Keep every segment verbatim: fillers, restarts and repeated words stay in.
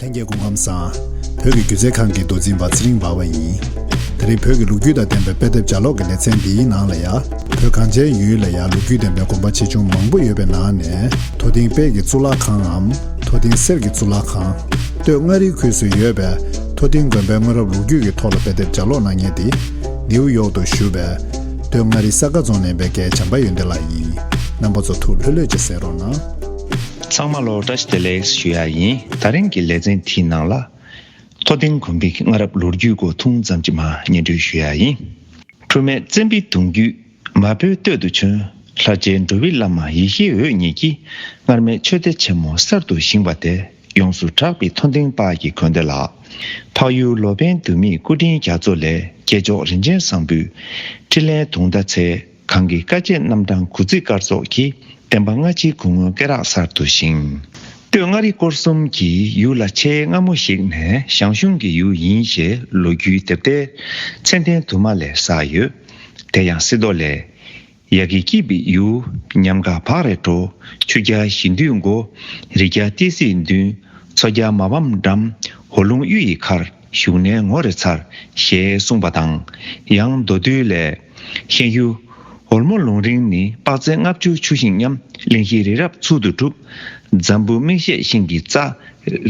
ལྷན་རྒྱས་སྐུ་ཁམས་བཟང་། བོད་ཀྱི་སྒྱུ་རྩལ་ཁང་གི་མདོ་འཛིན་པ་ཚེ་རིང་འབར་བ་ཡིན། དེ་རིང་བོད་ཀྱི་ལོ་རྒྱུས་དང་ལྡན་པའི་དཔེ་དེབ་ལྗགས་ཀློག་གི་ལེ་ཚན་འདིའི་ནང་ལ་ཡ། བོད་གངས་ཅན་ཡུལ་ལ་ཡ་ལོ་རྒྱུས་ལྡན་པའི་དགོན་པ་ཆེ་ཆུང་མང་པོ་ཡོད་པའི་ནང་ནས། མཐོ་ལྡིང་དཔལ་གྱི་གཙུག་ལག་ཁང་ངམ། མཐོ་ལྡིང་གསེར་གྱི་གཙུག་ལག་ཁང་། སྟོད་མངའ་རིས་ཁུལ་སུ་ཡོད་པའི་མཐོ་ལྡིང་དགོན་པའི་སྔ་རབས་ལོ་རྒྱུས་ཀྱི་ཐོག་ལ་དཔེ་དེབ་ལྗགས་ཀློག་གནང་མཁན་དེ། ནིའུ་ཡོག་ཏུ་བཞུགས་པའི་སྟོད་མངའ་རིས་ས་དགའ་རྫོང་ནས་པའི་རྒན་བྱམས་པ་ཡོན་ཏན་ལགས་ཡིན། རྣམ་པ་ཚོ་ཐུགས་ལྷོད་ལྷོད་ཅིག་གསན་རོགས་གནང་། ཚང་མ་ལོ་བཀྲ་ཤིས་བདེ་ལེགས་ཞུ་ཡ་ཡིན། ད་རིང་གི་ལེ་ཚན་དེའི་ནང་ལ། མཐོ་ལྡིང་དགོན་པའི་སྔ་རབས་ལོ་རྒྱུས་སྐོར་ཐུང་ཙམ་ཅིག་མར་སྙན་སྒྲོན་ཞུ་ཡ་ཡིན། འཁྲུལ་མེད་བཙན་པོའི་གདུང་རྒྱུད་མ་བོས་སྟོད་དུ་བྱོན། ལྷར་བཅས་འགྲོ་བའི་བླ་མ་ཡེ་ཤེས་འོད་ཉིད་ཀྱིས། སྔར་མེད་ཆོས་སྡེ་ཆེན་མོ་གསར་དུ་བཞེངས་པ་སྟེ། ཡོངས་སུ་གྲགས་པའི་མཐོ་ལྡིང་དཔལ་གྱི་དགོན་སྡེ་ལ། འཕགས་ཡུལ་ལོ་པཎ་དུ་མའི་སྐུ་ཕྲེང་རྒྱ་མཚོ་ལས་སྐྱེས་མཆོག་རིན་ཆེན་བཟང་པོའི་ཕྲིན་ལས་དུང་ཟླ་ཚེ་གང་གི་བཀའ་བཅད་རྣམ་གྲངས་དགུ་ཚིགས་སྐར་ཚོགས་ཀྱིས། བསྟན་པ་སྔ་ཕྱིའི་སྐུ་ངོ་སྐེ་རགས་གསར་དུ་བཞེངས། སྟོད་མངའ་རིས་སྐོར་གསུམ་གྱི་ཡུལ་ལ་ཆེས་སྔ་མོ་ཞིག་ནས་ཞང་ཞུང་གི་ཡུལ་ཡིན་ཞེས་ལོ་རྒྱུས་དེབ་ཐེར་མཚན་ལྡན་དུ་མ་ལས་གསལ་ཡོད། དེ་ཡང་གསེར་མདོག་ལས། ཡ་གི་སྐྱིད་པའི་ཡུལ། ཉམས་དགའ་བག་རེ་དྲོ། ཆུ་རྒྱལ་ཞི་འདུས་མགོ། རི་རྒྱལ་ཏི་སེ་མདུན། མཚོ་རྒྱལ་མ་ཕམ་འགྲམ། ཧོ་ལུང་གཡུ་ཡི་མཁར། བཞུགས་གནས་ངོ་རེ་མཚར། ཞེས་གསུངས་པ་དང་། ཡང་མདོ་བསྡུས་ལས། ཤན་ཡུལ་ཧོར་མོ་ལུང་རིང་ནི། དཔག་ཚད་ལྔ་བཅུ་ཆུ་ཤིང་མཉམ། གླིང་བཞི་རི་རབ་ཚུལ་དུ་གྲུབ། འཛམ་བུ་མིག་ཤེས་ཤིང་གི་རྩ།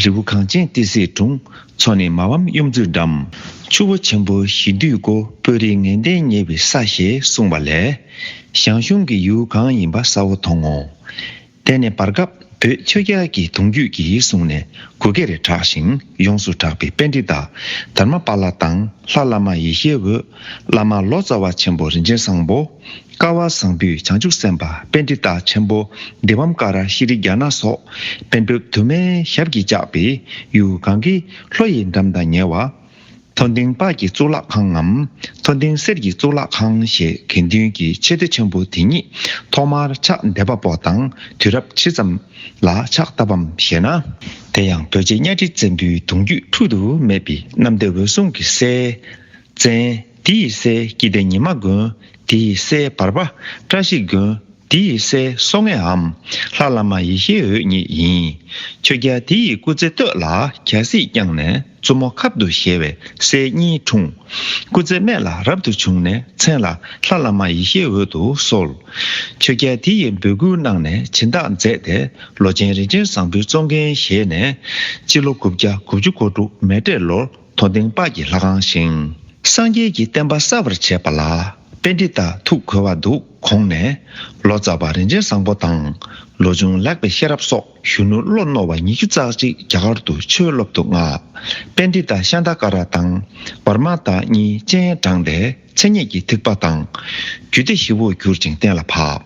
རི་བོ་གངས་ཅན་ཏི་སེའི་དྲུང་། མཚོ་ནི་མ་ཕམ་གཡུ་མཚོའི་འགྲམ། ཆུ་བོ་ཆེན་པོ་ཞི་འདུས་སྒོ། སྤོས་རིས་ངད་ལྡན་ཉེ་བའི་ས། ཞེས་གསུངས་པ་ལས། ཞང་ཞུང་གི་ཡུལ་གང་ཡིན་པ་གསལ་བོ་མཐོང་ངོ་། དེ་ནས་བར་སྐབས་བོད་ཆོས་རྒྱལ་གྱི་གདུང་རྒྱུད་ཀྱིས་བཟུང་ནས་གུ་གེ་རེ་གྲགས་ཤིང་ཡོངས་སུ་གྲགས་པའི་པཎྜི་ཏ་དྷརྨ་པཱ་ལ་དང་ལྷ་བླ་མ་ཡེ་ཤེས་འོད། བླ་མ་ལོ་ཙཱ་བ་ཆེན་པོ་རིན་ཆེན་བཟང་པོ། སྐལ་བ་བཟང་པོས་བྱང་ཆུབ་སེམས་དཔའ་པཎྜི་ཏ་ཆེན་པོ་དི་པཾ་ཀ་ར་ཤྲི་ཛྙཱ་ན་སོགས་པཎ་པོ་དུ་མའི་ཞབས་ཀྱིས་བཅགས་པའི་ཡུལ་གངས་ཀྱི་ལྷོ་ཡི་འགྲམ་དང་ཉེ་བ། མཐོ་ལྡིང་དཔལ་གྱི་གཙུག་ལག་ཁང་ངམ། མཐོ་ལྡིང་གསེར་གྱི་གཙུག་ལག་ཁང་ཞེས་དགེ་འདུན་གྱི་ཆོས་སྡེ་ཆེན་པོ་དེ་ཉིད་ཐོག་མར་ཕྱག་འདེབས་པ་པོ་དང་དུས་རབས་ཕྱེད་ཙམ་ལ་ཕྱག་བཏབ་བམ་ཞེ་ན། དེ་ཡང་བོད་རྗེ་གཉའ་ཁྲི་བཙན་པོའི་གདུང་རྒྱུད་འཁྲུལ་དུ་མེད་པའི་གནམ་བདེ་འོད་སྲུང་གི་སྲས། བཙན། དེ་ཡི་སྲས་སྐྱིད་ལྡེ་ཉི་མ་མགོན། དེ་ཡི་སྲས་བར་པ་བཀྲ་ཤིས་མགོན། དེ་ཡི་སྲས་སྲོག་ངེས་འམ། ལྷ་བླ་མ་ཡེ་ཤེས་འོད་ཉིད་ཡིན། ཆོས་རྒྱལ་དེ་ཡི་སྐུ་ཚེ་སྟོད་ལ་རྒྱལ་སྲིད་བསྐྱངས་ནས་བཙུན་མོ་ཁབ་ཏུ་བཞེས་པའི་སྲས་གཉིས་འཁྲུངས། སྐུ་ཚེ་སྨད་ལ་རབ་ཏུ་བྱུང་ནས་མཚན་ལ་ལྷ་བླ་མ་ཡེ་ཤེས་འོད་དུ་གསོལ། ཆོས་རྒྱལ་དེ་ཡི་འབོད་སྐུལ་གནང་ནས་སྦྱིན་བདག་མཛད་དེ་ལོ་ཆེན་རིན་ཆེན་བཟང་པོའི་གཙོ་འགན་བཞེས་ནས་སྤྱི་ལོ་དགུ་བརྒྱ་དགུ་བཅུ་གོ་དྲུག་མེ་སྤྲེལ་ལོར། མཐོ་ལྡིང་དཔལ་གྱི་ལྷ་ཁང་བཞེངས། སངས་རྒྱས་ཀྱི་བསྟན་པ་གསལ་བར་བྱེད་པ་ལ་པཎྜི་ཏ་ཐུགས་མཁས་པ་འདུག་དགོངས་ནས། ལོ་ཙཱ་བ་རིན་ཆེན་བཟང་པོ་དང་ལོ་ཆུང་ལེགས་པའི་ཤེས་རབ་སོགས་གཞོན་ནུ་བློ་རྣོ་བ་ཉི་ཤུ་རྩ་གཅིག་རྒྱ་གར་དུ་ཆོས་སློབ་ཏུ་མངགས། པཎྜི་ཏ་ཤཱནྟ་ཀ་ར་དང་བར་མ་དྷ་གཉིས་སྤྱན་དྲངས་ཏེ་མཚན་ཉིད་ཀྱི་ཐེག་པ་དང་རྒྱུད་སྡེ་ཞི་བོར་གྱུར་ཅིང་གཏན་ལ་ཕབ།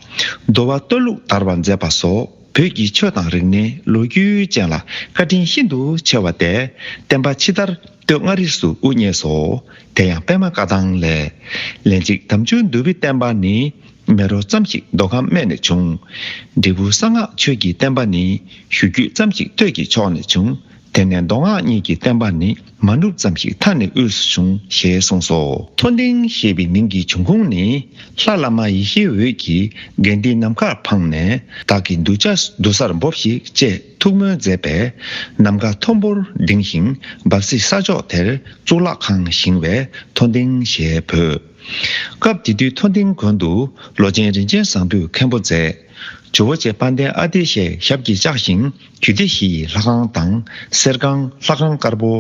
མདོ་བ་སྟོད་ལུགས་དར་བར་མཛད་པ་སོགས། བོད་ཀྱི་ཆོས་དང་རིག་གནས་ལོ་རྒྱུས་ཅན་ལ་བཀའ་དྲིན་ཤིན་ཏུ་ཆེ་བ་སྟེ། བསྟན་པ་ཕྱི་དར་སྟོད་མངའ་རིས་སུ་དབུ་བརྙེས་སོ། དེ་ཡང་པདྨ་བཀའ་ཐང་ལས། ལན་གཅིག་དམ་ཆོས་འདུལ་བའི་བསྟན་པ་ནི། མེ་རོ་ཙམ་ཞིག་མདོ་ཁམས་སྨད་ནས་བྱུང་། འབྲས་བུ་གསང་སྔགས་ཆོས་ཀྱི་བསྟན་པ་ནི། ཞུ་རྒྱུད་ཙམ་ཞིག་སྟོད་ཀྱི་ཕྱོགས་ནས་བྱུང་། དེ་ནས་མདོ་སྔགས་གཉིས་ཀྱི་བསྟན་པ་ནི། མ་ནུབ་ཙམ་ཞིག་མཐའ་ནས་དབུས་སུ་བྱུང་ཞེས་གསུངས་སོ། མཐོ་ལྡིང་ཞེས་པའི་མིང་གི་འབྱུང་ཁུངས་ནི། ལྷ་བླ་མ་ཡེ་ཤེས་འོད་ཀྱིས་དགེ་ལྡན་ནམ་མཁར་འཕངས་ནས་བདག་གི་གདུལ་བྱ་འདུལ་སར་འབོབས་ཤིག་ཅེས་ཐུགས་སྨོན་མཛད་པས་ནམ་མཁའ་མཐོན་པོར་ལྡིང་ཞིང་འབབ་སའི་ས་ཕྱོགས་དེར་གཙུག་ལག་ཁང་བཞེངས་པས་མཐོ་ལྡིང་ཞེས་འབོད། སྐབས་དེ་དུས་མཐོ་ལྡིང་དགོན་དུ་ལོ་ཆེན་རིན་ཆེན་བཟང་པོས་མཁན་པོ་མཛད། ཇོ་བོ་རྗེ་དཔལ་ལྡན་ཨ་ཏི་ཤའི་ཞབས་ཀྱིས་བཅགས་ཤིང་རྒྱུད་སྡེ་བཞི་ཡི་ལྷ་ཁང་དང་གསེར་ཁང་ལྷ་ཁང་དཀར་པོ་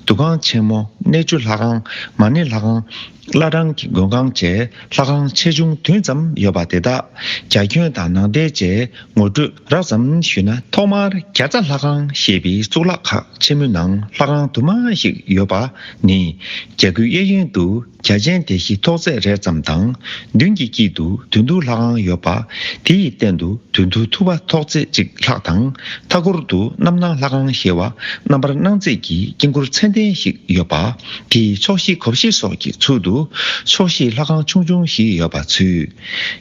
འདུ་ཁང་ཆེན་མོ་གནས་ཆུ་ལྷ་ཁང་མ་ཎི་ལྷ་ཁང་བླ་བྲང་གི་མགོན་ཁང་བཅས་ལྷ་ཁང་ཆེ་ཆུང་བདུན་ཙམ་ཡོད་པ་དེ་དག་རྒྱ་ཁྱོན་དང་ནང་བསྟན་བཅས་ངོ་སྤྲོད་རགས་ཙམ་ཞུས་ན། ཐོག་མར་བརྒྱ་རྩ་ལྷ་ཁང་ཞེས་པའི་གཙུག་ལག་ཁག་ཆེན་མོའི་ནང་ལྷ་ཁང་དུ་མ་ཞིག་ཡོད་པ་ནི་རྒྱ་གུའི་གཡས་གཡོན་དུ་རྒྱ་ཆེན་སྡེ་བཞི་ཐོག་བརྩེགས་རེ་ཙམ་དང་མདུན་གྱི་དཀྱིལ་དུ་དོན་བསྡུ་ལྷ་ཁང་ཡོད་པ། དེ་ཡི་སྟེང་དུ་དོན་བསྡུ་ཐུབ་པ་ཐོག་བརྩེགས་གཅིག་ལྷག་དང་། མཐའ་སྐོར་དུ་རྣམ་སྣང་ལྷ་ཁང་ཞེས་པ་རྣམ་པར་སྣང་མཛད་ཀྱི་དཀྱིལ་འཁོར་མཚན་ལྡན་ཞིག་ཡོད་པ། དེ་ཡི་ཕྱོགས་བཞི་གོ་བཞི་སོགས་ཀྱི་ཚུལ་དུ་ཕྱོགས་བཞིར་ལྷ་ཁང་ཆུང་ཆུང་བཞི་ཡོད་པ་ཚུལ།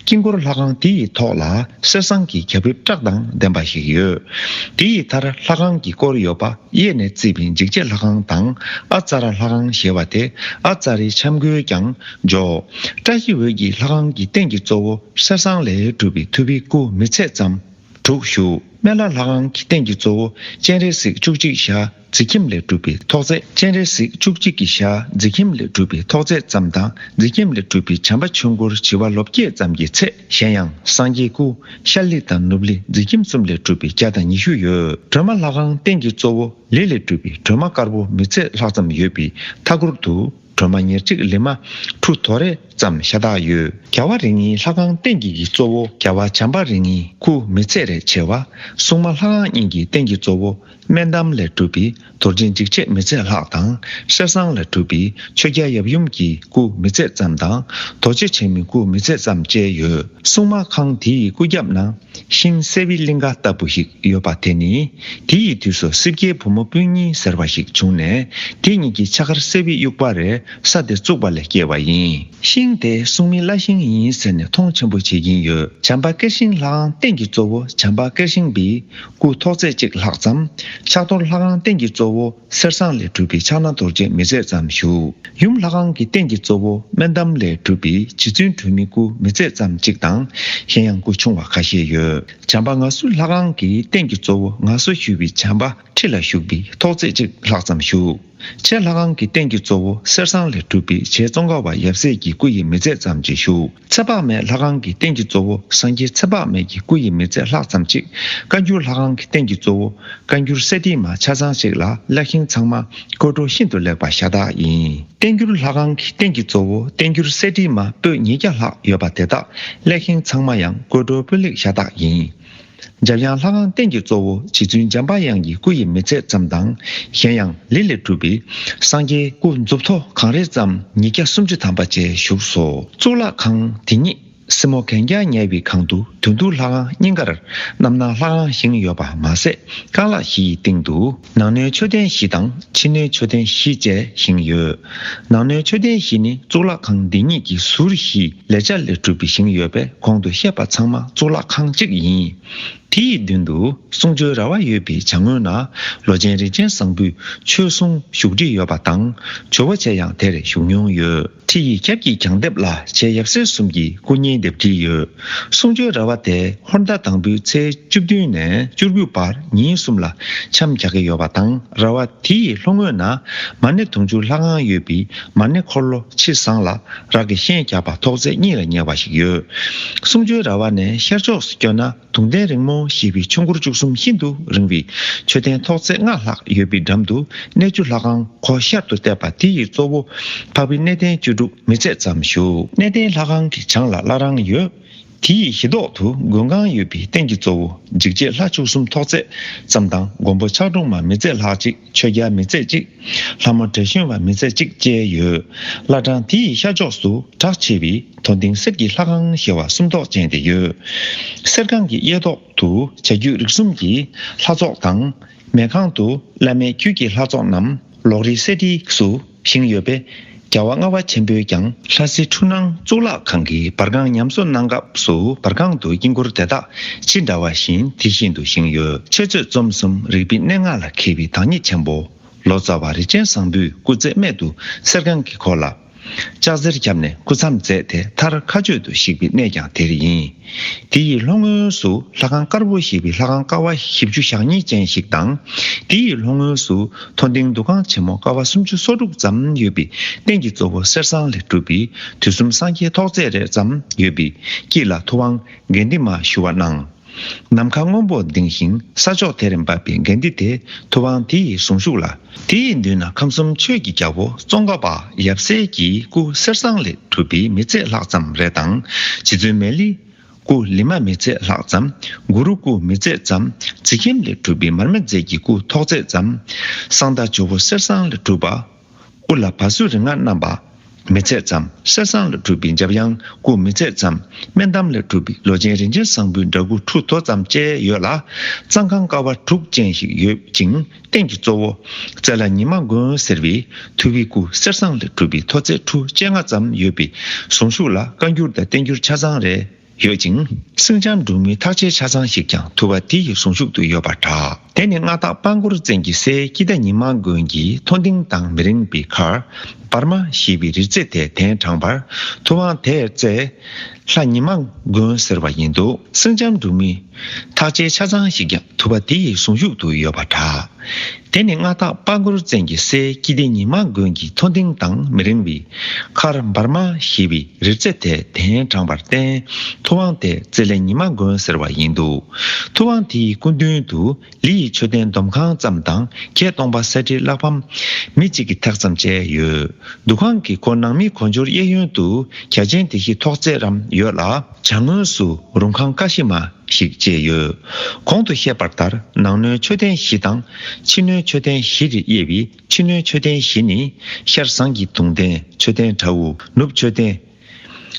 དཀྱིལ་འཁོར་ལྷ་ཁང་དེ་ཡི་ཐོག་ལ་གསེར་ཟངས་ཀྱི་རྒྱ་ཕིབས་བཀྲག་དང་ལྡན་པ་ཞིག་ཡོད། དེ་ཡི་མཐར་ལྷ་ཁང་གི་སྐོར་ཡོད་པ། གཡས་ནས་བརྩིས་པའི་འཇིགས་བྱེད་ལྷ་ཁང་དང་ཨ་ཙ་ར་ལྷ་ཁང་ཞེས་པ་སྟེ། ཨ་ཙ་རའི་འཆམ་གོས་ཀྱང་འཇོག། བཀྲ་ཤིས་འོད་ཀྱི་ལྷ་ཁང་གི་སྟེང་གི་གཙོ་བོ་གསེར་ཟངས་ལས་གྲུབ་པའི་ཐུབ་པའི་སྐུ་མི་ཚད་ཙམ། དྲུག་བཞུགས། སྨན་བླ་ལྷ་ཁང་གི་རྟེན་གྱི་གཙོ་བོ་སྤྱན་རས་གཟིགས་བཅུ་གཅིག་ཞལ་རྩིས་ཁྱིམ་ལས་གྲུབ་པའི་ཐོག་བརྩེགས། སྤྱན་རས་གཟིགས་བཅུ་གཅིག་གི་ཞལ་རྩིས་ཁྱིམ་ལས་གྲུབ་པའི་ཐོག་བརྩེགས་ཙམ་དང་། རྩིས་ཁྱིམ་ལས་གྲུབ་པའི་བྱམས་པ་ཆོས་འཁོར་བྱེ་བ་ལོ་བརྒྱད་ཙམ་གྱི་ཚད། གཞན་ཡང་སངས་རྒྱས་སྐུ་ཤར་ལི་དང་ནུབ་ལི་རྩིས་ཁྱིམ་གསུམ་ལས་གྲུབ་པའི་བརྒྱ་དང་ཉི་ཤུ་ཡོད། སྒྲོལ་མ་ལྷ་ཁང་རྟེན་གྱི་གཙོ་བོ་ལི་ལས་གྲུབ་པའི་སྒྲོལ་མ་དཀར་པོ་མི་ཚད་ལྷག་ཙམ་ཡོད་པའི་མཐའ་སྐོར་དུ། སྒྲོལ་མ་ཉེར་གཅིག་ལི་མ་ཁྲུ་དོ་རེ་ཙམ་ཤ་སྟག་ཡོད། རྒྱལ་བ་རིགས་ལྔའི་ལྷ་ཁང་རྟེན་གྱི་གཙོ་བོ་རྒྱལ་བ་བྱམས་པ་རིགས་ལྔའི་སྐུ་མི་ཚད་རེ་ཆེ་བ། སྲུང་མ་ལྷ་ཁང་གཉིས་ཀྱི་རྟེན་གྱི་གཙོ་བོ་སྨན་འདམ་ལས་གྲུབ་པའི་རྡོ་རྗེ་འཇིགས་བྱེད་མི་ཚད་ལྷག་དང་། གསེར་ཟངས་ལས་གྲུབ་པའི་ཆོས་རྒྱལ་ཡབ་ཡུམ་གྱི་སྐུ་མི་ཚད་ཙམ་དང་། རྡོ་རྗེ་ཆེན་མོའི་སྐུ་མི་ཚད་ཙམ་བཅས་ཡོད། སྲུང་མ་ཁང་དེའི་སྐུ་རྒྱབ་ན། ཤིང་སེ་བི་གླིང་ག་ལྟ་བུ་ཞིག་ཡོད་པ་དེ་ནི། དེ་ཡི་དུས་སུ་སྲིབ་ཀྱའི་བུ་མོ་སྤུན་གཉིས་ཟེར་བ་ཞིག་བྱུང་ནས། དེ་གཉིས་ཀྱི་ཕྱག་འཁར་སེ་བི་དབྱུག་པ་རེ་ས་དེ་བཙུགས་པ་ལས་སྐྱེས་པ་ཡིན། ཤིང་དེ་སྲུང་མའི་བླ་ཤིང་ཡིན་ཟེར་ནས་མཐོང་ཆེན་པོ་བྱེད་ཀྱིན་ཡོད། བྱམས་པ་ཀེར་ཤིང་ལྷ་ཁང་རྟེན་གྱི་གཙོ་བོ་བྱམས་པ་ཀེར་ཤིང་པའི་སྐུ་ཐོག་བརྩེགས་གཅིག་ལྷག་ཙམ། ཕྱག་རྡོར་ལྷ་ཁང་རྟེན་གྱི་གཙོ་བོ་གསེར་ཟངས་ལས་གྲུབ་པའི་ཕྱག་ན་རྡོ་རྗེ་མི་ཚད་ཙམ་བཞུགས། ཡུམ་ལྷ་ཁང་གི་རྟེན་གྱི་གཙོ་བོ་སྨན་འདམ་ལས་གྲུབ་པའི་རྗེ་བཙུན་སྒྲོལ་མའི་སྐུ་མི་ཚད་ཙམ་གཅིག་དང་། གཞན་ཡང་སྐུ་ཆུང་བ་ཁ་ཤས་ཡོད། བྱམས་པ་ངལ་གསོ་ལྷ་ཁང་གི་རྟེན་གྱི་གཙོ་བོ་ངལ་གསོ་ཞུས་པའི་བྱམས་པ་ཁྲི་ལ་བཞུགས་པའི་ཐོག་བརྩེགས་གཅིག་ལྷག་ཙམ་བཞུགས། ཆེ་ལྷ་ཁང་གི་རྟེན་གྱི་གཙོ་བོ་གསེར་ཟངས་ལས་གྲུབ་པའི་ཆེ་ཙོང་ཁ་པ་ཡབ་སྲས་ཀྱི་སྐུ་ཡི་མི་ཚད་ཙམ་གཅིག་བཞུགས། ཚེ་དཔག་མེད་ལྷ་ཁང་གི་རྟེན་གྱི་གཙོ་བོ་སངས་རྒྱས་ཚེ་དཔག་མེད་ཀྱི་སྐུ་ཡི་མི་ཚད་ལྷག་ཙམ་གཅིག། བཀའ་འགྱུར་ལྷ་ཁང་གི་རྟེན་གྱི་གཙོ་བོ་བཀའ་འགྱུར་གསེར་བྲིས་མ་ཆ་ཚང་ཞིག་ལ་གླ་ཤིང་ཚང་མ་བརྐོས་འགྲོ་ཤིན་ཏུ་ལེགས་པ་ཤ་སྟག་ཡིན། བསྟན་འགྱུར་ལྷ་ཁང་གི་རྟེན་གྱི་གཙོ་བོ་བསྟན་འགྱུར་གསེར་བྲིས་མ་པོད་ཉིས་བརྒྱ་ལྷག་ཡོད་པ་དེ་དག་གླ་ཤིང་ཚང་མ་ཡང་བརྐོས་འགྲོ་སྤུས་ལེགས་ཤ་སྟག་ཡིན། འཇམ་དབྱངས་ལྷ་ཁང་རྟེན་གྱི་གཙོ་བོ་རྗེ་བཙུན་འཇམ་དཔལ་དབྱངས་ཀྱི་སྐུ་ཡི་མི་ཚད་ཙམ་དང་། གཞན་ཡང་ལི་ལས་གྲུབ་པའི་སངས་རྒྱས་སྐུ་མཛུབ་ཐོ་གང་རེ་ཙམ་ཉིས་བརྒྱ་སུམ་ཅུ་ཐམ་པ་བཅས་བཞུགས་སོ། གཙུག་ལག་ཁང་དེ་ཉིད་སྲིན་མོ་གན་རྐྱལ་ཉལ་བའི་སྒང་དུ་དོན་བསྡུ་ལྷ་ཁང་སྙིང་གར་རྣམ་སྣང་ལྷ་ཁང་བཞེངས་ཡོད་པ་མ་ཟད། རྐང་ལག་བཞི་ཡི་སྟེང་དུ་ནང་སྣོད་མཆོད་རྟེན་བཞི་དང་ཕྱི་སྣོད་མཆོད་རྟེན་བཞི་བཅས་བཞེངས་ཡོད། ནང་སྣོད་མཆོད་རྟེན་བཞི་ནི་གཙུག་ལག་ཁང་འདི་ཉིད་ཀྱི་ཟུར་བཞིའི་ལེགས་ཆ་ལས་གྲུབ་པའི་བཞེངས་ཡོད་པས་གོང་དུ་བཤད་པ་ཚང་མ་གཙུག་ལག་ཁང་གཅིག་ཡིན། དེ་ཡི་མདུན་དུ་གསུང་ཆོས་ར་བ་ཡོད་པའི་བྱང་ངོས་ན་ལོ་ཆེན་རིན་ཆེན་བཟང་པོས་ཆོས་གསུང་བཞུགས་ཁྲི་ཡོད་པ་དང་ཇོ་བོ་རྗེ་ཡང་དེར་བཞུགས་མྱོང་ཡོད། ཁྲི་ཡི་རྒྱབ་ཀྱི་གྱང་ལྡེབས་ལ་རྗེ་ཡབ་སྲས་གསུམ་གྱི་སྐུ་བརྙན་ལྡེབས་བྲིས་ཡོད། གསུང་ཆོས་ར་བ་དེ་ཧོར་ཟླ་དང་པོའི་ཚེས་བཅུ་བདུན་ནས་བཅུ་དགུ་བར་ཉིན་གསུམ་ལ་འཆམ་རྒྱག་གི་ཡོད་པ་དང་། ར་བ་དེ་ཡི་ལྷོ་ངོས་ན་མ་ཎི་དུང་ཕྱུར་ལྷ་ཁང་ཡོད་པའི་མ་ཎི་འཁོར་ལོ་ཕྱི་ཟངས་ལ་རག་གི་ཤན་རྒྱག་པ་ཐོག་བརྩེགས་གཉིས་ལ་ཉེ་བ་ཞིག་ཡོད། གསུང་ཆོས་ར་བ་ནས་ཤར་ཕྱོགས་སུ་བསྐྱོད་ན། དུང་ལྡན་རིང་མོ་ཞེས་པའི་ཆོས་འཁོར་བཅུ་གསུམ་ཤིན་ཏུ་རིང་བའི་མཆོད་རྟེན་ཐོག་བརྩེགས་ལྔ་ལྷག་ཡོད་པའི་འགྲམ་དུ་གནས་བཅུ་ལྷ་ཁང་གོ་ཤར་དུ་བལྟས་པ་དེ་ཡི་གཙོ་བོ་འཕགས་པའི་གནས་བརྟན་བཅུ་དྲུག་མི་ཚད་ཙམ་བཞུགས། གནས་བརྟན་ལྷ་ཁང་གི་བྱང་ལ་བླ་བྲང་ཡོད། དེ་ཡི་གཞི་ཐོག་ཏུ་མགོན་ཁང་ཡོད་པའི་རྟེན་གྱི་གཙོ་བོ་འཇིགས་བྱེད་ལྷ་བཅུ་གསུམ་ཐོག་བརྩེགས་ཙམ་དང་། མགོན་པོ་ཕྱག་དྲུང་མ་མི་ཚད་ལྷག་གཅིག། ཆོས་རྒྱལ་མི་ཚད་གཅིག། ལྷ་མོ་བྲེ་ཤོན་པ་མི་ཚད་གཅིག་བཅས་ཡོད། བླ་བྲང་དེ་ཡི་ཤར་ཕྱོགས་སུ་གྲགས་ཆེ་བའི་མཐོ་ལྡིང་གསེར་གྱི་ལྷ་ཁང་ཞེས་པ་གསུམ་ཐོག་ཅན་དེ་ཡོད། གསེར་ཁང་གི་གཡས་ཐོག་ཏུ་བྱ་རྒྱུད་རིགས་གསུམ་གྱི་ལྷ་ཚོགས་དང་། མེ་ཁང་དུ་བླ་མེད་རྒྱུད་ཀྱི་ལྷ་ཚོགས་རྣམས་ལོགས་རིས་གསེར་བྲིས་སུ་བཞེངས་ཡོད་པས། རྒྱལ་བ་ལྔ་པ་ཆེན་པོས་ཀྱང་ལྷ་སྲས་འཁྲུལ་སྣང་གཙུག་ལག་ཁང་གི་བར་ཁང་ཉམས་གསོ་གནང་སྐབས་སུ་བར་ཁང་དུ་དཀྱིལ་འཁོར་དེ་དག་ཅི་འདྲ་བ་བཞིན་དེ་བཞིན་དུ་བཞེངས་ཡོད། འཆད་རྩོད་རྩོམ་གསུམ་རིག་པའི་གནས་ལྔ་ལ་མཁས་པའི་བདག་ཉིད་ཆེན་པོ་ལོ་ཙཱ་བ་རིན་ཆེན་བཟང་པོས་སྐུ་ཚེ་སྨད་དུ་གསེར་ཁང་གི་འཁོར་ལ་ལྕགས་གཟེར་བརྒྱབ་ནས་སྐུ་མཚམས་མཛད་དེ་མཐར་མཁའ་སྤྱོད་དུ་གཤེགས་པའི་གནས་ཀྱང་དེར་ཡིན། དེ་ཡི་ལྷོ་ངོས་སུ་ལྷ་ཁང་དཀར་པོ་ཞེས་པའི་ལྷ་ཁང་ཀ་བ་བཞི་བཅུ་ཞེ་གཉིས་ཅན་ཞིག་དང་། དེ་ཡི་ལྷོ་ངོས་སུ་མཐོ་ལྡིང་འདུ་ཁང་ཆེན་མོ་ཀ་བ་སུམ་ཅུ་སོ་དྲུག་ཙམ་ཡོད་པའི་རྟེན་གྱི་གཙོ་བོ་གསེར་ཟངས་ལས་གྲུབ་པའི་དུས་གསུམ་སངས་རྒྱས་ཐོག་བརྩེགས་རེ་ཙམ་ཡོད་པའི་དཀྱིལ་ལ་ཐུབ་དབང་དགེ་འདུན་མ་ཞུ་བ་གནང་། ནམ་མཁའ་སྔོན་པོ་ལྡིང་ཞིང་ས་ཕྱོགས་དེར་འབབ་པའི་དགེ་འདུན་དེ་ཐུབ་དབང་དེ་ཡི་གཟུངས་གཞུག་ལ། དེ་ཡི་མདུན་ན་ཁམས་གསུམ་ཆོས་ཀྱི་རྒྱལ་པོ་ཙོང་ཁ་པ་ཡབ་སྲས་ཀྱི་སྐུ་གསེར་ཟངས་ལས་གྲུབ་པའི་མི་ཚད་ལྷག་ཙམ་རེ་དང་། རྗེ་བཙུན་མེ་ལི་སྐུ་ལི་མ་མི་ཚད་ལྷག་ཙམ། གུ་རུ་སྐུ་མི་ཚད་ཙམ། རྩིས་ཁྱིམ་ལས་གྲུབ་པའི་མར་མེ་མཛད་ཀྱི་སྐུ་ཐོག་བརྩེགས་ཙམ། གསང་བདག་ཇོ་བོ་གསེར་ཟངས་ལས་གྲུབ་པ། དབུ་ལ་བ་སུ་རི་ལྔ་བསྣམས་པ་མི་ཚད་ཙམ། གསེར་ཟངས་ལས་གྲུབ་པའི་འཇམ་དབྱངས་སྐུ་མི་ཚད་ཙམ། སྨན་འདམ་ལས་གྲུབ་པའི་ལོ་ཆེན་རིན་ཆེན་བཟང་པོའི་འདྲ་སྐུ་ཁྲུ་དོ་ཙམ་བཅས་ཡོད་ལ། གཙང་ཁང་ཀ་བ་དྲུག་ཅན་ཞིག་ཡོད་ཅིང་། རྟེན་གྱི་གཙོ་བོ་རྩེ་ལ་ཉི་མ་མགོན་ཟེར་བའི་ཐུ་བའི་སྐུ་གསེར་ཟངས་ལས་གྲུབ་པའི་མཐོ་ཚད་ཁྲུ་བཅོ་ལྔ་ཙམ་ཡོད་པའི་གཟུངས་གཞུག་ལ་བཀའ་འགྱུར་དང་བསྟན་འགྱུར་ཆ་ཚང་རེ། ཡོད་ཅིང་། སེང་ལྕམ་འབྲུག་མོའི་ཐག་ཆེ་ཆ་ཚང་ཞིག་ཀྱང་ཐུ་བ་དེ་ཡི་གཟུངས་གཞུག་ཏུ་ཡོད་པར་གྲགས། དེ་ནི་མངའ་བདག་དཔལ་འཁོར་བཙན་གྱི་སྲས་སྐྱིད་ཟླ་ཉི་མ་མགོན་གྱིས་མཐོ་ལྡིང་དང་མི་རིང་བའི་ཁར། བར་མ་ཞེས་པའི་རི་རྩེ་དེ་གདན་དྲངས་པར་ཐུབ་དབང་དེར་བརྩེ་ལྷ་ཉི་མ་མགོན་ཟེར་བ་ཡིན་འདུག་སེང་ལྕམ་འབྲུག་མི་ཐག་ཆེ་ཆ་ཚང་ཞིག་ཀྱང་ཐུབ་པ་དེ་ཡི་གཟུངས་གཞུག་ཏུ་ཡོད་པར་གྲགས། དེ་ནི་མངའ་བདག་དཔལ་མགོན་བཙན་གྱི་སྲས་སྐྱིད་ལྡེ་ཉི་མ་མགོན་གྱི་མཐོ་ལྡིང་དང་མི་རིང་བའི་མཁར་འབར་མ་ཞེས་པའི་རི་རྩེ་དེ་གདན་དྲངས་པར་བརྟེན་ཐུབ་དབང་དེ་བརྩེ་ལྷ་ཉི་མ་མགོན་ཟེར་བ་ཡིན་འདུག་ཐུབ་དབང་དེའི་སྐུ་མདུན་དུ་ལི་ཡི་མཆོད་རྟེན་འདོམ་ཁང་ཙམ་དང་བརྒྱད་སྟོང་པ་གསེར་ཁྲིའི་བླ་ཕམ་མི་གཅིག་གི་ཐེག་ཙམ་བཅས་ཡོད། འདུ་ཁང་གི་སྒོ་ནང་མིའི་གོ་འཇོར་གཡས་གཡོན་དུ་རྒྱ་ཆེན་བདེ་སྐྱིད་ཐོག་བརྩེགས་རམ་ཡོད་ལ། བྱང་ངོས་སུ་རུང་ཁང་ཀ་ཤི་མ་ཞིག་བཅས་ཡོད། གོང་དུ་བཤད་པ་ལྟར་ནང་སྣོད་མཆོད་རྟེན་བཞི་དང་ཕྱི་སྣོད་མཆོད་རྟེན་བཞི་རེ་དབྱེ་བའི་ཕྱི་སྣོད་མཆོད་རྟེན་བཞི་ནི། ཤར་ཟངས་ཀྱི་གདུང་རྟེན་མཆོད་རྟེན་བྲག་དབུ་ནུབ་མཆོད་རྟེན།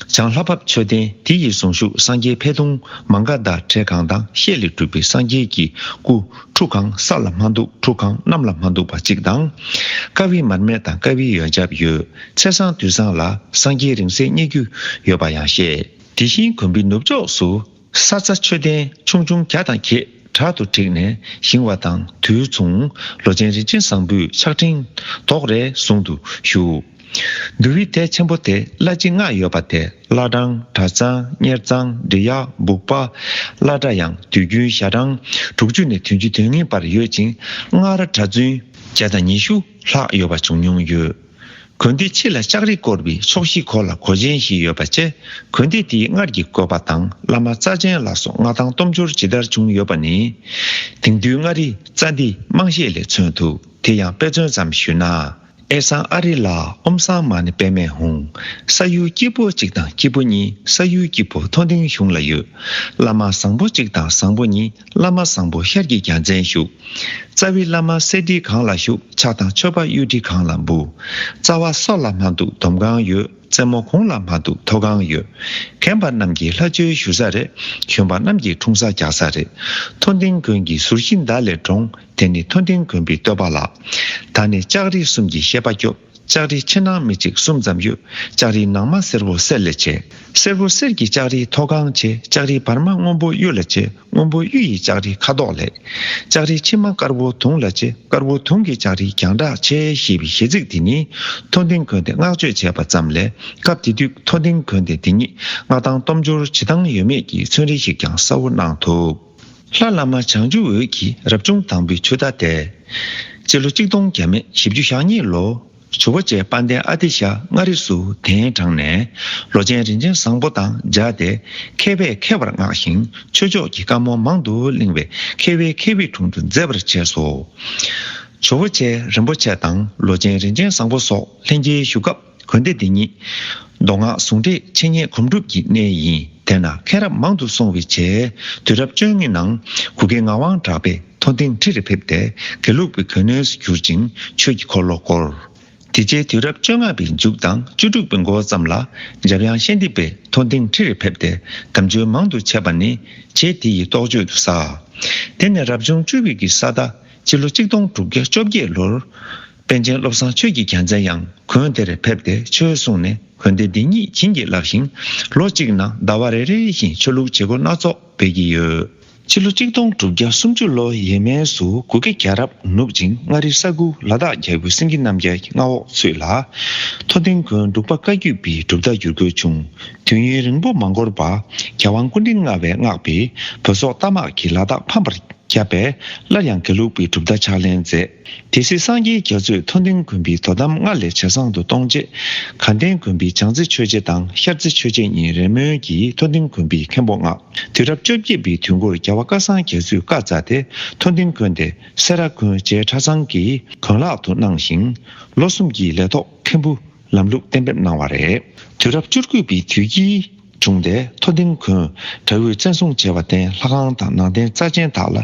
བྱང་ལྷ་བབས་མཆོད་རྟེན་དེ་ཡི་གཟུངས་གཞུག་སངས་རྒྱས་འཕེལ་གདུང་མ་ག་དྷ་བྲེ་གང་དང་ཤེལ་ལས་གྲུབ་པའི་སངས་རྒྱས་ཀྱི་སྐུ་ཁྲུ་གང་ས་ལ་མ་འདུག་ཁྲུ་གང་གནམ་ལ་མ་འདུག་པ་གཅིག་དང་། ཀ་བའི་མར་མེ་དང་ཀ་བའི་ཡོན་ཆབ་ཡོད། ཚེས་བཟང་དུས་བཟང་ལ་སངས་རྒྱས་རིང་བསྲེལ་རྙེད་རྒྱུ་ཡོད་པ་ཡང་བཤད། དེ་བཞིན་དགོན་པའི་ནུབ་ཕྱོགས་སུ་ས་རྩ་མཆོད་རྟེན་ཆུང་ཆུང་བརྒྱ་དང་བརྒྱད་བྲག་ཏུ་བྲིས་ནས་བཞེངས་པ་དང་དུས་མཚུངས་ལོ་ཆེན་རིན་ཆེན་བཟང་པོས་ཕྱག་ཕྲེང་རྡོག་རེ་ཟུང་དུ་བཞུགས། འདུལ་བའི་སྡེ་ཆེན་པོ་དེ་བླ་སྤྱི་ལྔ་ཡོད་པ་དེ་བླ་བྲང་གྲྭ་ཚང་གཉེར་ཚང་འབྲི་གཡག་སྦུག་པ་བླ་གྲྭ་ཡང་དུས་རྒྱུན་ཞག་གྲངས་དྲུག་ཅུ་ནས་བདུན་ཅུ་དོན་ལྔའི་བར་ཡོད་ཅིང་སྔར་གྲྭ་བཙུན་བརྒྱ་དང་ཉི་ཤུ་ལྷག་ཡོད་པ་བྱུང་མྱོང་ཡོད། དགོན་སྡེ་ཕྱི་ལ་ལྕགས་རིས་བསྐོར་བའི་ཕྱོགས་བཞི་སྒོ་ལ་སྒོ་ཆེན་བཞི་ཡོད་པ་བཅས་དགོན་སྡེ་དེའི་སྔར་གྱི་བཀོད་པ་དང་བླ་མ་རྩ་ཆེན་ལ་སོགས་མངའ་ཐང་སྟོབས་འབྱོར་ཇི་ལྟར་བྱུང་ཡོད་པ་ནི། དེང་དུས་མངའ་རིས་རྩ་འདི་རྨང་གཞི་ལས་མཚོན་ཐུབ། དེ་ཡང་དཔེ་མཚོན་ཙམ་ཞུས་ན། ཨེ་སང་ཨ་རི་ལ་ཨོམ་སང་མ་ཎི་པདྨས་ཧཱུྃ། ས་ཡུལ་སྐྱིད་པོ་གཅིག་དང་སྐྱིད་པོ་གཉིས། ས་ཡུལ་སྐྱིད་པོ་མཐོ་ལྡིང་གཞུང་ལ་ཡོད། བླ་མ་བཟང་པོ་གཅིག་དང་བཟང་པོ་གཉིས། བླ་མ་བཟང་པོ་ཤར་གྱི་རྒྱལ་མཚན་བཞུགས། རྩ་བའི་བླ་མ་གསེར་ཁྲིའི་སྒང་ལ་བཞུགས། ཕྱག་དང་མཆོད་པ་གཡུ་ཁྲིའི་སྒང་ལ་འབུལ། རྩ་བ་སོ་ལ་མ་འདུག་འདོམ་ཁང་ཡོད། རྩེ་མོ་གུང་ལ་མ་འདུག་ཐོག་ཁང་ཡོད། མཁན་པ་རྣམས་ཀྱིས་ལྷ་མཆོད་ཞུ་ས་རེད། གཞོན་པ་རྣམས་ཀྱིས་འཁྲུངས་ས་རྒྱག་ས་རེད། མཐོ་ལྡིང་དགོན་གྱི་ཟུར་བཞི་མདའ་ལས་འདྲོངས། དེ་ནི་མཐོ་ལྡིང་དགོན་པའི་བསྟོད་པ་ལགས། ད་ནི་ལྕགས་རི་གསུམ་གྱི་བཤད་པ་སྐྱོབ། ལྕགས་རིའི་ཕྱི་ནང་མི་གཅིག་གསུམ་ཙམ་ཡོད། ལྕགས་རིའི་ནང་མ་སེར་པོ་གསེར་ལས་བྱས། སེར་པོ་གསེར་གྱི་ལྕགས་རིའི་ཐོག་ཁང་བྱས། ལྕགས་རིའི་བར་མ་སྔོན་པོ་གཡུ་ལ་བྱས། སྔོན་པོ་གཡུ་ཡི་ལྕགས་རིའི་ཁ་དོག་ལས། ལྕགས་རིའི་ཕྱི་མ་དཀར་པོ་དུང་ལ་བྱས། དཀར་པོ་དུང་གི་ལྕགས་རིའི་རྒྱང་གྲགས་ཆེ་ཞེས་པའི་གཞས་ཚིག་དེ་ནི་མཐོ་ལྡིང་དགོན་སྡེ་བསྔགས་བརྗོད་བྱས་པ་ཙམ་ལས་སྐབས་དེ་དུས་མཐོ་ལྡིང་དགོན་སྡེ་འདི་ཉིད་མངའ་ཐང་སྟོབས་འབྱོར་ཇི་ལྟར་ཡོད་མེད་ཀྱི་མཚོན་རིས་ཤིག་ཀྱང་གསལ་བོ་གནང་ཐུབ། ལྷ་བླ་མ་བྱང་ཆུབ་འོད་ཀྱིས་རབ་བྱུང་དང་པོའི་ཆུ་རྟ་དེ། སྤྱི་ལོ་གཅིག་སྟོང་བརྒྱ་མེད་བཞི་བཅུ་ཞེ་གཉིས་ལོ། ཇོ་བོ་རྗེ་དཔལ་ལྡན་ཨ་ཏི་ཤ་མངའ་རིས་སུ་གདན་དྲངས་ནས་ལོ་ཆེན་རིན་ཆེན་བཟང་པོ་དང་སྦྱར་ཏེ་མཁས་པས་མཁས་པར་བསྔགས་ཤིང་ཆོས་ཕྱོགས་ཀྱི་བཀའ་མོལ་མང་དུ་གླེང་བས་མཁས་པའི་མཁས་པའི་དྲུང་དུ་མཛེས་པར་བྱས་སོ། ཇོ་བོ་རྗེ་རིན་པོ་ཆེ་དང་ལོ་ཆེན་རིན་ཆེན་བཟང་པོ་སོགས་ལྷན་རྒྱས་བཞུགས་སྐབས་དགོན་སྡེ་འདི་ཉིད་མདོ་སྔགས་ཟུང་འབྲེལ་འཆད་ཉན་སྒོམ་སྒྲུབ་ཀྱི་གནས་ཡིན། དེ་ན་མཁན་རབས་མང་དུ་སོང་བའི་རྗེས་དུས་རབས་བཅོ་ལྔའི་ནང་གུ་གེ་ངག་དབང་གྲགས་པས་མཐོ་ལྡིང་ཁྲི་རུ་ཕེབས་ཏེ་དགེ་ལུགས་པའི་གོ་གནས་སུ་གྱུར་ཅིང་ཆོས་ཀྱི་འཁོར་ལོ་བསྐོར། དེ་རྗེས་དུས་རབས་བཅོ་ལྔ་པའི་མཇུག་དང་བཅུ་དྲུག་པའི་འགོ་ཙམ་ལ་འཇམ་དབྱངས་ཤཱནྟི་པས་མཐོ་ལྡིང་ཁྲི་རུ་ཕེབས་ཏེ་དམ་ཆོས་མང་དུ་འཆད་པ་ནི་རྗེ་དེ་ཡི་རྟོགས་བརྗོད་དུ་གསལ། དེ་ནས་རབ་བྱུང་བཅུ་པའི་གི་ས་ཟླ་སྤྱི་ལོ་གཅིག་སྟོང་དྲུག་བརྒྱ་བཅོ་བརྒྱད་ལོར་པཎ་ཆེན་བློ་བཟང་ཆོས་ཀྱི་རྒྱལ་མཚན་ཡང་དགོན་དེར་ཕེབས་ཏེ་ཆོས་གསུངས་ནས་དགོན་སྡེ་འདི་ཉིད་བྱིན་གྱིས་བརླབས་ཤིང་ལོ་གཅིག་ནང་ཟླ་བ་རེ་རེ་བཞིན་ཆོས་ལུགས་བྱེད་སྒོ་སྣ་ཚོགས་སྤེལ་གྱི་ཡོད། ཕྱི་ལོ་གཅིག་སྟོང་དྲུག་བརྒྱ་སུམ་ཅུ་ལོ་ཡས་མས་སུ་གུ་གེ་རྒྱལ་རབས་ནུབ་ཅིང་མངའ་རིས་ས་ཁུལ་ལ་དྭགས་རྒྱལ་པོ་སེང་གེ་རྣམ་རྒྱལ་གྱི་མངའ་འོག་ཚུད་ལ། མཐོ་ལྡིང་དགོན་འབྲུག་པ་བཀའ་བརྒྱུད་པའི་གྲུབ་མཐའ་བསྒྱུར་བཀོད་བྱུང་། དུས་ཡུན་རིང་པོ་མ་འགོར་བར་རྒྱལ་དབང་སྐུ་ཕྲེང་ལྔ་པས་མངགས་པའི་བོད་སོག་རྟ་དམག་གིས་ལ་དྭགས་ཕམ་པར་བརྒྱབ་པས་སླར་ཡང་དགེ་ལུགས་པའི་གྲུབ་མཐའ་ཕྱག་ལེན་མཛད། དེ་སྲིད་སངས་རྒྱས་རྒྱ་མཚོས་མཐོ་ལྡིང་དགོན་པའི་དོ་དམ་སྔར་ལས་ཇེ་བཟང་དུ་གཏོང་ཆེད་དགའ་ལྡན་དགོན་པའི་བྱང་རྩེ་ཆོས་རྗེ་དང་ཤར་རྩེ་ཆོས་རྗེ་གཉིས་རེས་མོས་ཀྱིས་མཐོ་ལྡིང་དགོན་པའི་མཁན་པོ་མངགས། དུས་རབས་བཅོ་བརྒྱད་པའི་དུས་འགོར་རྒྱལ་བ་སྐལ་བཟང་རྒྱ་མཚོས་བཀའ་སྩལ་ཏེ་མཐོ་ལྡིང་དགོན་དེ་སེ་ར་དགོན་བཅས་གྲྭ་ཚང་གི་དགོན་ལག་ཏུ་གནང་ཞིང་ལོ་གསུམ་གྱི་ལས་ཐོག་མཁན་པོ་ལམ་ལུགས་གཏན་འབེབས་གནང་བ་རེད། དུས་རབས་བཅུ་དགུ་པའི་དུས་དཀྱིལ་བྱུང་སྟེ་མཐོ་ལྡིང་དགོན་གྲྭ་འོས་བཙན་བཟུང་བྱས་པར་བརྟེན་ལྷ་ཁང་དང་ནང་རྟེན་རྩ་ཆེན་དག་ལ་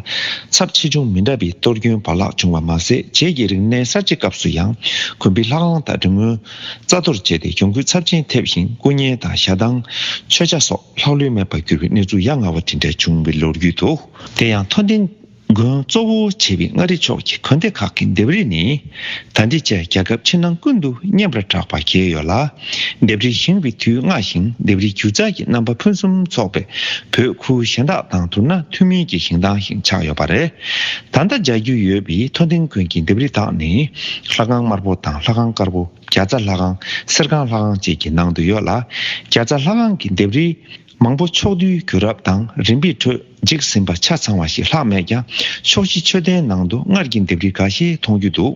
ཚབས་ཆེ་ཆུང་མི་འདྲ་བའི་གཏོར་སྐྱོན་བར་བརླག་བྱུང་བ་མ་ཟད་རྗེས་ཀྱི་རིག་གནས་གསར་བརྗེ་སྐབས་སུ་ཡང་དགོན་པའི་ལྷ་ཁང་དང་རི་སྔོན་རྩ་གཏོར་བྱས་ཏེ་གྱོང་གུད་ཚབས་ཆེན་ཐེབས་ཤིང་སྐུ་བརྙན་དང་ཞལ་ཐང་མཆོད་ཆ་སོགས་ལྷག་ལུས་མེད་པར་གྱུར་བའི་གནས་ཚུལ་ཡ་ང་བ་དེ་འདྲ་བྱུང་བའི་ལོ་རྒྱུས་འདུག་དེ་ཡང་མཐོ་ལྡིང་ མགོན་གཙོ་བོ་བྱས་པའི་མངའ་རིས་ཕྱོགས་ཀྱི་དགོན་སྡེ་ཁག་གི་ལྡེབས་རིས་ནི། ད་ལྟའི་ཆར་རྒྱལ་ཁབ་ཕྱི་ནང་ཀུན་ཏུ་སྙན་པར་གྲགས་པ་གྱུར་ཡོད་ལ། ལྡེབས་རིས་བཞེངས་པའི་དུས་སྔ་ཞིང་ལྡེབས་རིས་སྒྱུ་རྩལ་གྱི་རྣམ་པ་ཕུན་སུམ་ཚོགས་པའི་བོད་ཁུལ་གཞན་དག་དང་བསྡུར་ན་ཐུན་མིན་གྱི་བཞེངས་སྟངས་ཤིག་ཆགས་ཡོད་པ་རེད། ད་ལྟ་མཇལ་རྒྱུ་ཡོད་པའི་མཐོ་ལྡིང་དགོན་གྱི་ལྡེབས་རིས་དག་ནི། ལྷ་ཁང་དམར་པོ་དང་ལྷ་ཁང་དཀར་པོ། བརྒྱ་རྩ་ལྷ་ཁང་། གསེར་ཁང་ལྷ་ཁང་བཅས་ཀྱི་ནང་དུ་ཡོད་ལ། བརྒྱ་རྩ་ལྷ་ཁང་གི་ལྡེབས་རིས་མང་པོ་ཕྱོགས་བསྡུས་གྱུར་རབས་དང་རིམ་པའི་ཁྲོད་འཇིག་ཟིན་པ་ཆ་ཚང་བ་ཞིག་ལྷག་མེད་ཀྱང་། ཕྱོགས་བཞི་མཆོད་རྟེན་ནང་དུ་སྔར་གྱི་ལྡེབས་རིས་འགའ་ཤས་མཐོང་རྒྱུ་འདུག་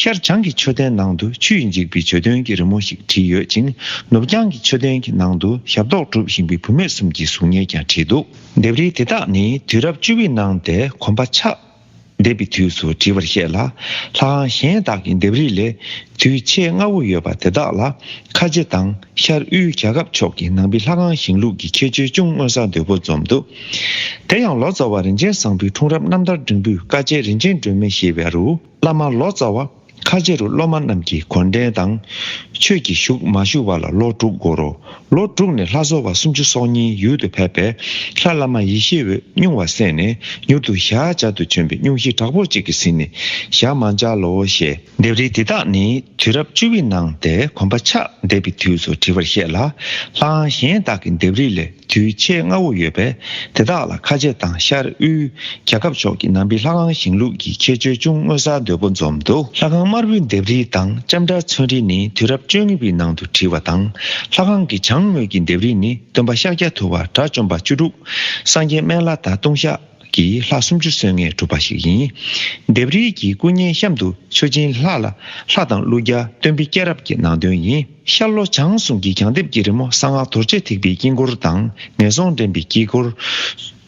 ཤར་བྱང་གི་མཆོད་རྟེན་ནང་དུ་ཆུ་ཡིས་འཇིག་པའི་བརྗོད་དོན་གྱི་རི་མོ་ཞིག་བྲིས་ཡོད་ཅིང་། ནུབ་བྱང་གི་མཆོད་རྟེན་གྱི་ནང་དུ་ཞབས་ཏོག་སྒྲུབ་བཞིན་པའི་བུད་མེད་གསུམ་གྱི་གཟུགས་བརྙན་ཀྱང་བྲིས་འདུག་ལྡེབས་རིས་དེ་དག་ནི་དུས་རབས་བཅུ་པའི་ནང་དེ་གོམ་པ་ཆགས་འདས་པའི་དུས་སུ་བྲིས་པར་བཤད་ལ། ལྷ་ཁང་གཞན་དག་གི་ལྡེབས་རིས་ལས་དུས་ཆེས་སྔ་བོ་ཡོད་པ་དེ་དག་ལ། ཁ་ཆེ་དང་ཤར་དབུས་རྒྱལ་ཁབ་ཕྱོགས་ཀྱི་ནང་པའི་ལྷ་ཁང་བཞེངས་ལུགས་ཀྱི་ཁྱད་ཆོས་ཅུང་མངོན་གསལ་དོད་པོ་འཛོམས་འདུག་དེ་ཡང་ལོ་ཙཱ་བ་རིན་ཆེན་བཟང་པོའི་འཁྲུངས་རབས་རྣམ་ཐར་འབྲིང་པོའི་བཀའ་བཅད་རིན་ཆེན་སྒྲོན་མེ་ཞེས་པ་རུ། བླ་མ་ལོ་ཙཱ་བ་ཁ་ཆེ་རུ་སློབ་མ་རྣམས་ཀྱིས་འགོ་འདྲེན་དང་། ཆོས་ཀྱི་གཞུག་མ་ཞུགས་པ་ལ་ལོ་དྲུག་འགོར་རོ། ལོ་དྲུག་ནས་ལྷ་བཟོ་བ་སུམ་ཅུ་སོ་གཉིས་ཡུལ་དུ་ཕེབས་པས། ལྷ་བླ་མ་ཡེ་ཤེས་འོད་སྙུང་བ་གསན་ནས། མྱུར་དུ་ཞག་བཅར་དུ་བྱོན་པའི་སྙུང་གཞི་དྲག་པོ་གཅིག་གིས་ཟིན་ནས་ཞག་མ་བཅར་ལོ་ཞེས། ལྡེབས་རིས་འདི་དག་ནི་དུས་རབས་བཅུ་པའི་ནང་དེ་གོམ་པ་ཆགས་འདས་པའི་དུས་སུ་བྲིས་པར་བཤད་ལ། ལྷ་ཁང་གཞན་དག་གི་ལྡེབས་རིས་ལས་དུས་ཆེས་སྔ་བོ་ཡོད་པས། དེ་དག་ལ་ཁ་ཆེ་དང་ཤར་དབུས་རྒྱལ་ཁབ་ཕྱོགས་ཀྱི་ནང་པའི་ལྷ་ཁང་བཞེངས་ལུགས་ཀྱི་ཁྱད་ཆོས་ཅུང་མངོན་གསལ་དོད་པོ་འཛོམས་འདུག་ལྷ་ཁང་དམར་པོའི་ལྡེབས་རིས་དང་ལྕམ་དྲལ་ཚོན་རིས་ནི་དུས་རབས་བཅོ་ལྔ་པའི་ནང་དུ་བྲིས་པ་དང་། ལྷ་ཁང་གི་བྱང་ངོས་ཀྱི་ལྡེབས་རིས་ནི་སྟོན་པ་ཤཱཀྱ་ཐུབ་པ་དགྲ་བཅོམ་པ་བཅུ་དྲུག་སངས་རྒྱས་སྨན་བླ་དང་ལྟུང་བཤགས་ཀྱི་ལྷ་སུམ་ཅུ་སོ་ལྔས་གྲུབ་པ་ཞིག་ཡིན། ལྡེབས་རིས་ཀྱི་སྐུ་བརྙན་གཤམ་དུ་མཆོད་སྦྱིན་ལྷ་ལ་ལྷ་དང་ཀླུ་རྒྱལ་སྟོན་པའི་སྐྱེས་རབས་ཀྱི་ནང་དོན་ཡིན། ཤར་ལྷོ་བྱང་གསུམ་གྱི་གྱང་ལྡེབས་ཀྱི་རི་མོ་གསང་སྔགས་རྡོ་རྗེ་ཐེག་པའི་དཀྱིལ་འཁོར་དང་ངན་སོང་འདྲེན་པའི་དཀྱིལ་འཁོར།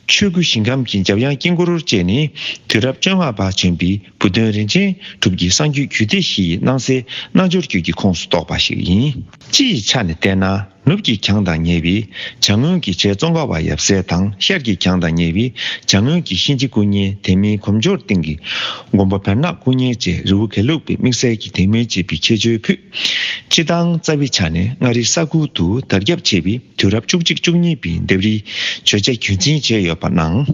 ཆོས་སྐུ་ཞིང་ཁམས་ཀྱི་འཇམ་དབྱངས་དཀྱིལ་འཁོར་བཅས་ནི་དུས་རབས་བཅོ་ལྔ་པར་བྱོན་པའི་བུ་སྟོན་རིན་ཆེན་གྲུབ་ཀྱི་གསང་རྒྱུད་རྒྱུད་སྡེ་བཞི་ཡི་སྣང་གསལ་རྣལ་འབྱོར་རྒྱུད་ཀྱི་ཁོངས་སུ་གཏོགས་པ་ཞིག་ཡིན། སྤྱི་ཡི་ཆ་ནས་བལྟས་ན། ནུབ་ཀྱི་གྱང་དང་ཉེ་བའི་བྱང་ངོས་ཀྱི་རྗེ་ཙོང་ཁ་པ་ཡབ་སྲས་དང་། ཤར་གྱི་གྱང་དང་ཉེ་བའི་བྱང་ངོས་ཀྱི་གཤིན་རྗེ་སྐུ་བརྙན། དེ་མིན་གོམ་འགྲོས་སྟེང་གི་མགོན་པོ་བེར་ནག་སྐུ་བརྙན་བཅས་རི་བོ་དགེ་ལུགས་པའི་དམིགས་བསལ་གྱི་དད་མོས་བྱེད་པའི་ཁྱད་ཆོས་ཕུད། སྤྱི་དང་རྩ་བའི་ཆ་ནས་མངའ་རིས་ས་ཁུལ་དུ་དར་ཁྱབ་ཆེ་བའི་དུས་རབས་བཅུ་གཅིག་བཅུ་གཉིས་པའི་ལྡེབས་རིས་བརྗོད་བྱ་རྒྱུན་འཛིན་བྱས་ཡོད་པར་སྣང་།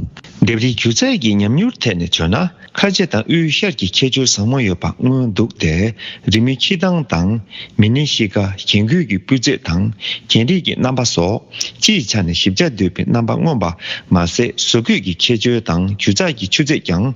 ལྡེབས་རིས་སྒྱུ་རྩལ་གྱི་ཉམས་མྱོང་ཐད་ནས་བརྗོད་ན། ཁ་ཆེ་དང་དབུས་ཤར་གྱི་ཁྱད་ཆོས་ཟབ་མོ་ཡོད་པ་མངོན་འདུག་སྟེ། རི་མོའི་ཕྱི་ཐང་དང་མི་སྣའི་གཤིས་ཀ། རྒྱན་གོས་ཀྱི་སྤུས་ཚད་དང་རྒྱན་རིས་ཀྱི་རྣམ་པ་སོགས་སྤྱིའི་ཆ་ནས་ཞིབ་ཆ་དོད་པའི་རྣམ་པ་མངོན་པ་མ་ཟད། བཟོ་བཀོད་ཀྱི་ཁྱད་ཆོས་དང་སྒྱུ་རྩལ་གྱི་ཆུ་ཚད་ཀྱང་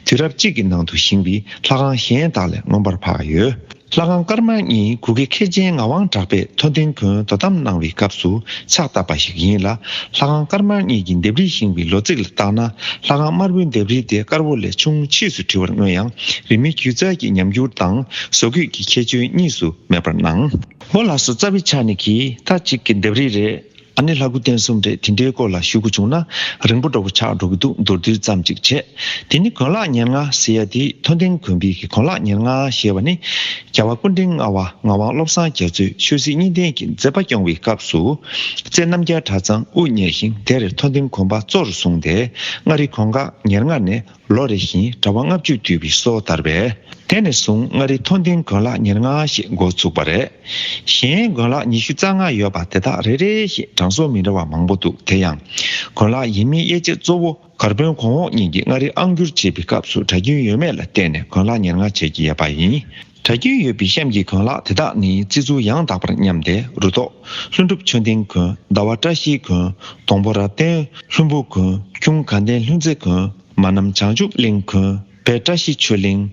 དུས་རབས་གཅིག་གི་ནང་དུ་བཞེངས་པའི་ལྷ་ཁང་གཞན་དག་ལས་མངོན་པར་འཕགས་ཡོད། ལྷ་ཁང་དཀར་དམར་གཉིས་གུ་གེ་མཁན་ཆེན་ངག་དབང་གྲགས་པས་མཐོ་ལྡིང་དགོན་དོ་དམ་གནང་བའི་སྐབས་སུ་ཕྱག་བཏབ་པ་ཞིག་ཡིན་ལ། ལྷ་ཁང་དཀར་དམར་གཉིས་ཀྱི་ལྡེབས་རིས་བཞེངས་པའི་ལོ་ཚིགས་ལ་བརྟགས་ན། ལྷ་ཁང་དམར་པོའི་ལྡེབས་རིས་དེ་དཀར་པོ་ལས་ཆུང་ཕྱིས་སུ་བྲི་བར་མངོན་ཡང་། རི་མོའི་སྒྱུ་རྩལ་གྱི་ཉམས་འགྱུར་དང་བཟོ་བཀོད་ཀྱི་ཁྱད་ཆོས་གཉིས་སུ་མེད་པར་སྣང་། འོ་ལགས་སོ། རྩ་བའི་ཆ་ནས་ཀྱི་མཐའ་གཅིག་གི་ལྡེབས་རིས་རེད། ཨ་ནི་ལྷ་སྐུ་རྟེན་གསུམ་རེད། དེ་འདྲའི་སྐོར་ལ་ཞུ་དགོས་བྱུང་ན་རིང་པོ་འདྲ་བོ་ཆགས་འགྲོ་གི་འདུག་མདོར་བསྡུས་ཙམ་ཅིག་བྱས། དེ་ནི་དགོན་ལག་ཉེར་ལྔ་ཟེར་ཡ་དེ། མཐོ་ལྡིང་དགོན་པའི་གི་དགོན་ལག་ཉེར་ལྔ་ཞེས་པ་ནི་རྒྱལ་བ་སྐུ་ཕྲེང་ལྔ་པ་ངག་དབང་བློ་བཟང་རྒྱ་མཚོས་ཆོས་སྲིད་གཉིས་ལྡན་གྱི་མཛད་པ་སྐྱོང་བའི་སྐབས་སུ། རྩེ་རྣམ་རྒྱལ་གྲྭ་ཚང་དབུ་བརྙེས་ཤིང་། དེར་མཐོ་ལྡིང་དགོན་པ་གཙོར་བཟུང་སྟེ། མངའ་རིས་དགོན་ཁག་ཉེར་ལྔ་ནས་ལོ་རེ་བཞིན་གྲྭ་པ་ལྔ་བཅུ་འདུས་པའི་སྲོལ་དར་བས། དེ་ནས་བཟུང་མངའ་རིས་མཐོ་ལྡིང་དགོན་ལག་ཉེར་ལྔ་ཞེས་འགོ་ཚུགས་པ་རེད། གཞན་དགོན་ལག་ཉི་ཤུ་རྩ་ལྔ་ཡོད་པ་དེ་དག་རེ་རེ་བཞིན་གྲངས་སུ་མི་འདྲ་བ་མང་པོ་འདུག་དེ་ཡང་དགོན་ལག་ཡིན་མིན་དབྱེ་དཔྱད་གཙོ་བོ་དགར་དཔོན་གོང་འོག་གཉིས་ཀྱིས་མངའ་རིས་ཨང་བསྒྱུར་བྱེད་པའི་སྐབས་སུ་གྲྭ་རྒྱུན་ཡོད་མེད་ལ་བལྟས་ནས་དགོན་ལག་ཉེར་ལྔ་བྱེད་ཀྱི་ཡོད་པ་ཡིན། གྲྭ་རྒྱུན་ཡོད་པའི་གཤམ་གྱི་དགོན་ལག་དེ་དག་ནི་བརྩི་ཚུལ་ཡང་དག་པར་སྙམ་སྟེ། རུ་ཐོག་ལྷུན་གྲུབ་ཆོས་ལྡིང་དགོན། ཟླ་བ་བཀྲ་ཤིས་དགོན། སྡོང་པོ་རབ་བརྟན་ལྷུན་པོ་དགོན། ཁྱུང་དགའ་ལྡན་ལྷུན་རྩེ་དགོན། མ་ནམ་བྱང་ཆུབ་གླིང་དགོན། དཔལ་བཀྲ་ཤིས་ཆོས་གླིང་།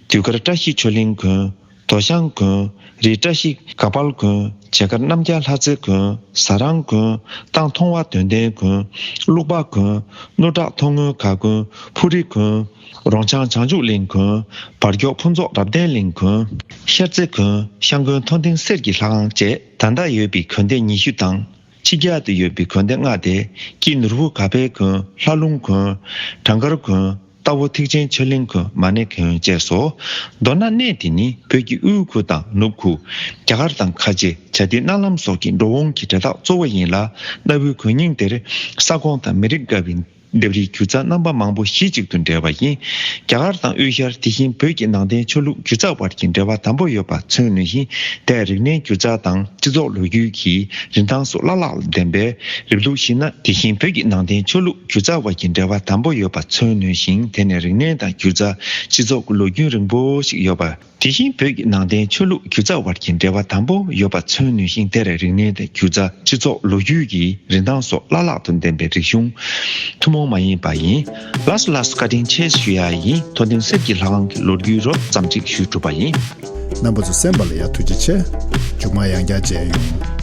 དུས་དཀར་བཀྲ་ཤིས་ཆོས་གླིང་དགོན། རྡོ་ཤང་དགོན། རི་བཀྲ་ཤིས་དགའ་དཔལ་དགོན། བྱེ་དཀར་རྣམ་རྒྱལ་ལྷ་རྩེ་དགོན། ཟ་རང་དགོན། སྟག་མཐོང་བ་དོན་ལྡན་དགོན། ཀླུ་པ་དགོན། སྣོ་བྲག་མཐོང་སྔོན་དགའ་དགོན། ཕུ་རི་དགོན། རོང་བྱང་བྱང་ཆུབ་གླིང་དགོན། བར་སྐྱོག་ཕུན་ཚོགས་རབ་བརྟན་གླིང་དགོན། ཤར་རྩེ་དགོན། ཤང་དགོན། མཐོ་ལྡིང་གསེར་གྱི་ལྷ་ཁང་བཅས་ད་ལྟ་ཡོད་པའི་དགོན་སྡེ་ཉི་ཤུ་དང་། ཕྱི་རྒྱལ་དུ་ཡོད་པའི་དགོན་སྡེ་ལྔ་སྟེ། སྐྱིད་ནོར་བུ་ག་པའི་དགོན། ལྷ་ལུང་དགོན། བྲང་དཀར་དགོན། རྟ་བོ་ཐེག་ཆེན་ཆོས་གླིང་དགོན། མ་ཎི་དགོན་བཅས་སོ། མདོར་ན་གནས་འདི་ནི་བོད་ཀྱི་དབུས་ཁུལ་དང་ནུབ་ཁུལ། རྒྱ་གར་དང་ཁ་ཆེ། བྱ་དེ་གནའ་ལམ་སོགས་ཀྱི་འགྲོ་འོང་གི་གྲལ་དག་གཙོ་བོ་ཡིན་ལ། གནའ་བོའི་དགོན་རྙིང་དེར་ས་ཁོངས་དང་མི་རིགས་འགའ་བའི་ ལྡེབས་རིས་སྒྱུ་རྩལ་རྣམ་པ་མང་པོ་གཞི་གཅིག་ཏུ་འབྲེལ་བ་ཡིན། རྒྱ་གར་དང་དབུས་ཤར། དེ་བཞིན་བོད་ཀྱི་ནང་བསྟན་ཆོས་ལུགས་སྒྱུ་རྩལ་བར་གྱི་འབྲེལ་བ་དམ་པོ་ཡོད་པ་མཚོན་ནུས་ཤིང་། དེས་རིག་གནས་སྒྱུ་རྩལ་དང་སྤྱི་ཚོགས་ལོ་རྒྱུས་ཀྱི་རིན་ཐང་སོགས་བླ་ལྷག་ལ་ལྡན་པས། རིབ་ལུགས་ཤིག་ན་དེ་བཞིན་བོད་ཀྱི་ནང་བསྟན་ཆོས་ལུགས་སྒྱུ་རྩལ་བར་གྱི་འབྲེལ་བ་དམ་པོ་ཡོད་པ་མཚོན་ནུས་ཤིང་། དེ་ནི་རིག་གནས་དང་སྒྱུ་རྩལ། སྤྱི་ཚོགས་ཀྱི་ལོ་རྒྱུས་རིང་པོ་ཞིག་ཡོད་པ། དེ་བཞིན་བོད་ཀྱི་ནང་བསྟན་ཆོས་ལུགས་སྒྱུ་རྩལ་བར་གྱི་འབྲེལ་བ་དམ་པོ་ཡོད་པ་མཚོན་ནུས་ཤིང་། དེར་རིག་གནས་དང་སྒྱུ་རྩལ། སྤྱི་ཚོགས་ལོ་རྒྱུས་ཀྱི་རིན་ཐང་སོགས་བླ་ལྷག་ཏུ་ལྡན་པའི་རིག་གཞུང་ཐུན་མོང་མ་ཡིན་པ་ཡིན། ལགས་སོ་ལགས་སོ། བཀའ་དྲིན་ཆེ་ཞུ་ཡ་ཡིན། མཐོ་ལྡན་གསེར་གྱི་ལྷ་ཁང་གི་ལོ་རྒྱུས་རོབ་ཙམ་ཅིག་ཞུས་གྲུབ་པ་ཡིན། རྣམ་པ་ཚོ་གསན་པ་ལ་ཡ་ཐུགས་རྗེ་ཆེ། མཇུག་མ་ཡང་བསྐྱར་མཇལ་ཡོང་།